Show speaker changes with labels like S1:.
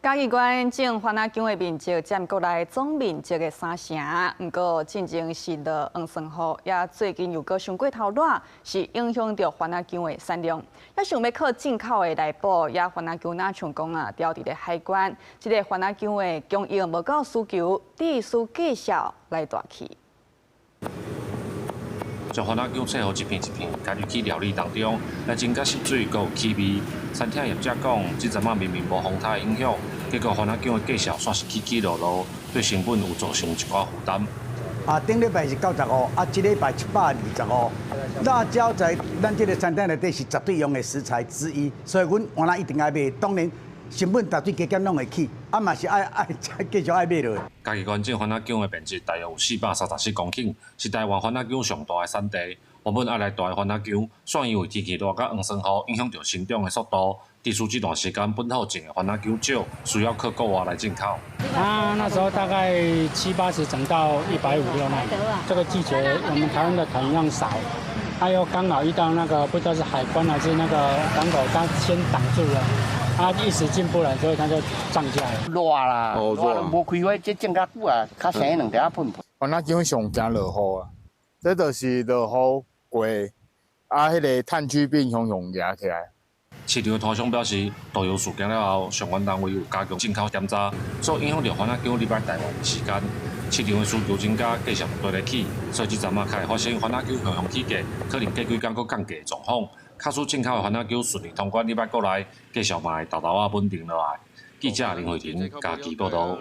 S1: 嘉義縣種番仔薑的面積佔國內總面積的三成，毋過進前是落黃酸雨，也最近又閣傷過頭熱，是影響著番仔薑的產量。也想欲靠進口的來補，也番仔薑若像講啊，牢佇咧海關，這个番仔薑的供應無夠需求，必須繼續來大起。
S2: 將番仔薑切予一片一片，加入去料理當中，來增加濕水，閣有氣味。餐廳業者講，這陣仔明明無風颱影響，結果番仔薑的價數煞是起起落落，對成本有造成一寡負擔。
S3: 啊，頂禮拜是95，啊，這禮拜125。辣椒在咱這个餐廳內底是絕對用的食材之一，所以阮番仔一定愛買。當然，成本絕對加減攏會起，啊嘛是愛愛繼續愛買落去。
S2: 嘉義縣種番仔薑的面積大約有434公頃，是台灣番仔薑上大的產地。原本愛來大的番仔薑，煞因為天氣熱佮黃酸雨影響著生長的速度，致使這段時間本土種的番仔薑少，需要靠國外來進口。
S4: 啊，那時候大概七八十漲到一百五六那。這個季節我們台灣的產量少，他又剛好遇到那個不知道是海關還是那個港口，他先擋住了。他一時進不來，所以他就漲價了。
S5: 熱啦，熱無開花，這種較久啊，較生兩條仔噴。
S6: 番仔薑上驚落雨啊，這就是落雨過，啊，彼个炭疽病雄雄夯起來。
S2: 市場的攤商表示，盜油事件了後，相關單位有加強進口檢查，所以影響著番仔薑入來台灣的時間。市場的需求增加，價數對咧起，所以這陣仔較會發生番仔薑雄雄起價，可能過幾工閣降價的狀況。假使進口的番仔薑順利通關入來國內，價數嘛會沓沓仔穩定落來。記者林慧婷嘉義報導。